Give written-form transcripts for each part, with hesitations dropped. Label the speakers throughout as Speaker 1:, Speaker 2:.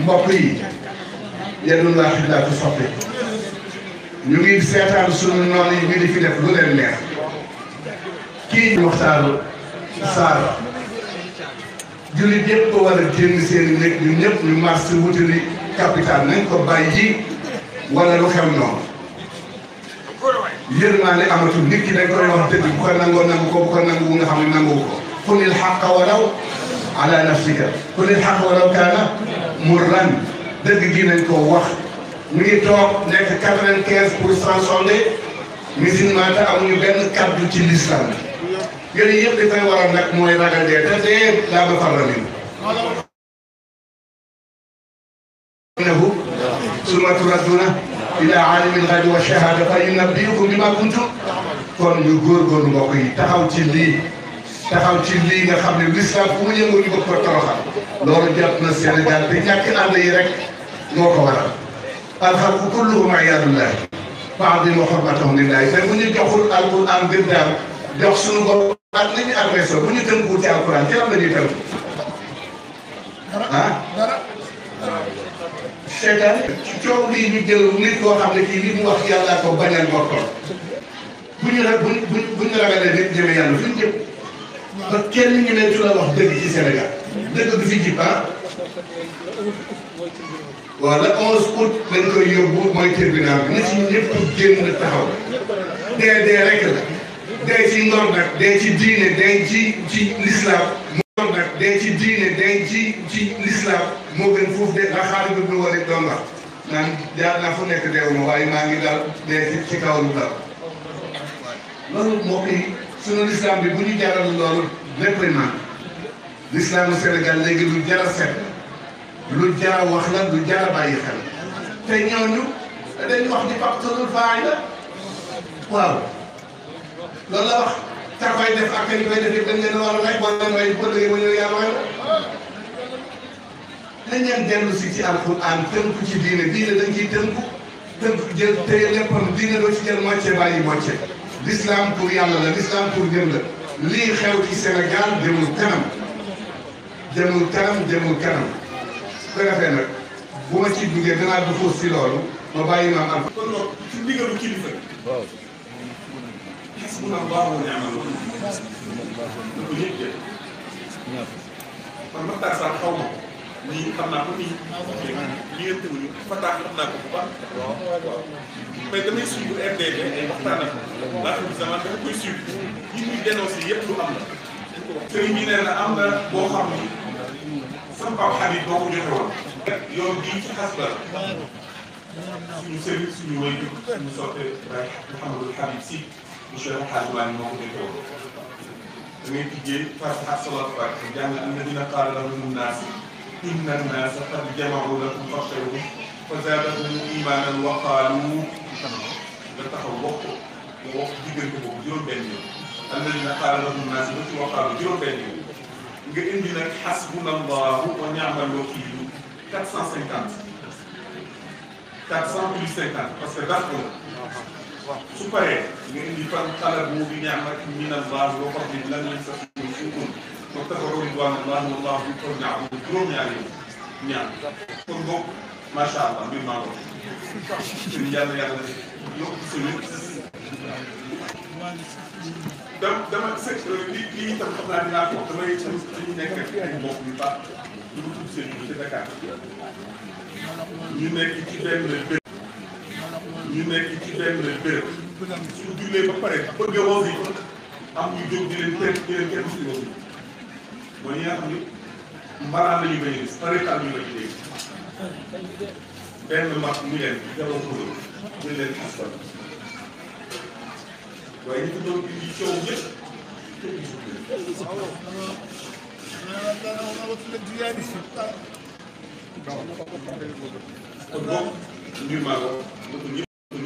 Speaker 1: mbokk yi yéen laa fi daal di soppi ñu ngi seetaan sunu noonu yi ñu di fi def lu leen neex kii waxtaanu Sarr jullit yëpp ko war a génn seen i nekk ñun ñëpp ñu mars wutali capital nañ ko bàyyi wala lu xew noonu yërmaane amatul nit ki dañ koy wax dëgg bu ko nangoo nangu ko bu ko nangu bu nga xam ne nangu ko qulil haqqa walaw ala nafsika qulil haqqa walaw kaana murran dëgg gi nañ ko wax ñu ngi toog nekk 95% sondé musulman te amuñu benn kaddu ci l'islam yooyu yëpp li koy waral nag mooy ragal dee te dee laa ba farla min innahu summa turadduna ila alimil ghaybi wa shahada fa yunabbiukum bima kuntum kon ñu góorgóorlu mbokk yi taxaw ci lii nga xam ne l'islam fu mu yëngoo ñu bëgg ko toroxal loolu jot na Sénégal te ñàkk ànd yi rek moo ko waral alxalqu kulluhum iyaalullah ba'dhum wa hurmatahum lillahi te bu ñu joxul alquran gëddaam jox suñu bopp ak li ñu adressé bu ñu tënkuwul ci alquran ci lan la ñuy tënku seytaan ci coow lii ñu jël nit koo xam ne kii li mu wax yàllaa ko bañal boppam bu ñu ragalee nit ñeme yàlla fu ñu jëm ba kenn ñu ne su la wax dëgg ci Sénégal dëgg du fi jib waaw le 11 août lañ koy yóbbu mooy tribunal bi na ci ñëpp génn taxaw dee rek la dee ci ngor nag dee ci diine dee ci l'islam ngor nag dee ci diine dee ci l'islam moo gën foofu de ndax xaalis bi wala doon wax naan jaar naa fu nekk deewuma waaye maa ngi daal dee ci kaw lu dal loolu moo koy sunu l'islam bi bu ñu jaral loolu léppay naan l'islamu Sénégal léegi lu jar a set lu jar a wax la lu jar a bàyyi xel te ñooñu dañu wax di pactolul faay la waaw loolu la wax ka koy def ak ñu koy def dañ leen war a rek wala mooy bu dëgg ba ñëw yàlla mooy nañ leen dellu si ci alquran tënku ci diine dañ ciy tënku jël téye léppam diine doo ci jël moitié bàyyi moitié l'islam pour yàlla la l'islam pour jëm la lii xew ci Sénégal jëmul kanam su ko defee nag bu ma ci duggee danaa du fóos si loolu ma bàyyi maam Alpha. kon loolu ci ndigalu kilifa waaw hasbunallahu wa ni'mal wakiil ko ñëpp jël man Makhtar Sarr xaw ma nii xam naa ko nii li ngeen tëguñu Fatah xam naa ko bu baax waaw mais damay suivre RDV ay waxtaanam laa xam zaman dafa koy suivre yi muy dénoncé yëpp lu am la sëriñ bi nee na am na boo xam ni sama Pape Habib boo ko joxe woon yoon bii ci xasba suñu sëriñ suñu wéy suñu soppe Mouhamadou Habib Sy monsieur Hadj Wani moo ko joxe woon da ngay tijjee Fatiha salaatu fatiha jàng alladina qaala lahumu nnaas inna nnaasa qad jama'u lakum fakhshawhum fa zaadahum imaanan wa qaalu nga taxaw wax ko nga wax diggante boobu juróom-benn yoon alladina qaala lahumu nnaas ba ci wa qaalu juróom-benn yoon nga indi nag hasbunallahu wa ni'mal wakiil 450 400 plus 50 parce que daf ko su paree nga indi fan qalabu bi ni'matin minallahi wa fadlin lam yamsashum suu'un wattabaa'u ridwaanallahi wallahu dhu fadlin 'aziim juróom-ñaari ñaan kon boog macha allah mbir maa ngi ko yàlla yokk sa wér dama lii itam xam naa dinaa ko damay dañu nekk ak ay mbokk yu baax ñu ngi tudd seen ci Dakar ñu nekk ci benn béréb su jullee ba pare bëgg a woo am ñu jóg di leen kenn si woo mooy ñi nga xam ni mbaraan la ñu bañ a gis tariqaal ñu bañ a dégg benn mag ñu leen jaroo ko ñu leen xasal waaye ñu ko doon indi coow ñëpp kenn gisul kon moom mbir maa ko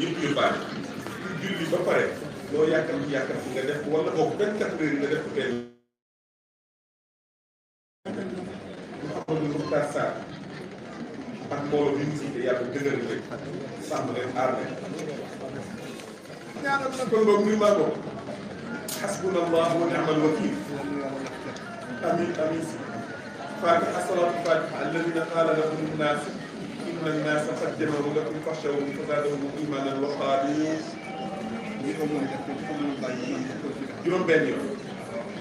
Speaker 1: ñëpp yóbbaale julli ba pare loo yàkkam ci nga def ko wala boog 24 heures nga def ko benn Mouhamadou Makhtar Sarr ak mbooloo bi mu siite yàlla dëgëral rek sàmm leen aar leen ñaanal na kon boog mbir maa ko hasbunallahu wa ni'mal wakiil amin amin fatiha salatu fatiha alladina qala lahum nnaas inna nnaasa qad jama'u lakum faxshawhum fazaadahum imanan wa qaalu juróom-benn yoon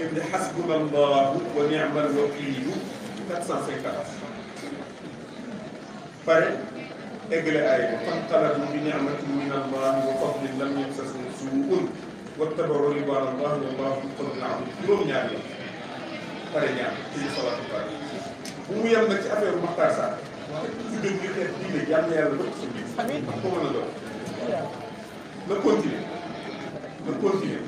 Speaker 1: indi xasbuna allahu wa ni'mal wakiilu 450 pare eggale aay ba fanqalabu bi ni'matin min allahi wa fadlin lam yamsashum suu'un wattabaru ridwaana allahi wallahu dul fadlil aziim juróom-ñaari yoon pare ñaar ci salaatu fatiha bu mu yem nag ci affaire Maxtaar Sarr ci gën ñu xeet diine yàlla yàlla lépp suñu ko mën a doon na continuer